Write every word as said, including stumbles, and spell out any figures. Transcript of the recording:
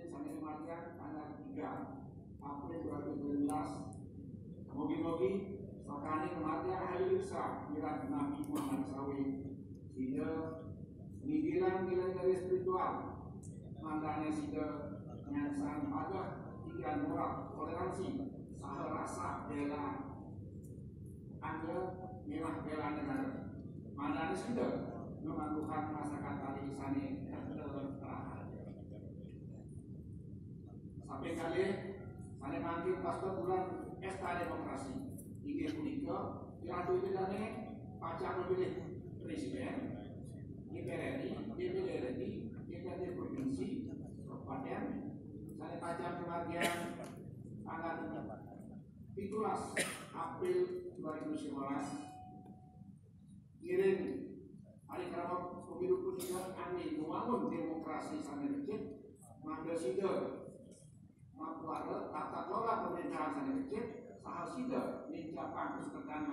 Sané kamargiang tanggal tiga April dua ribu sembilan belas. Mugi-mugi sakani kamargiang Hari Riksa kirang Nabi Muhammad sawi sida ninggilang nilai-nilai spiritual, mangdané sida nyangsang padah tigan moral toleransi saha rasa bela angga miwah bela negara. Mangdané sida ngamangguhang masakan tari sané tertera. Samping kalih, sané mangkin pastor bulan pesta demokrasi. Inggih punika, Ratu Ida dané pacang mapilih presiden, D P R RI, D P D RI, D P R D provinsi, kabupaten, sané pacang kamargiang tanggal pitulas April dua ribu sembilan belas. Ngiring parikrama pemilu punika kanggé ngwangun demokrasi sané becik, mangda sida mapuara tata kelola pemerintahan sané becik, saha sida nincapang kasetraan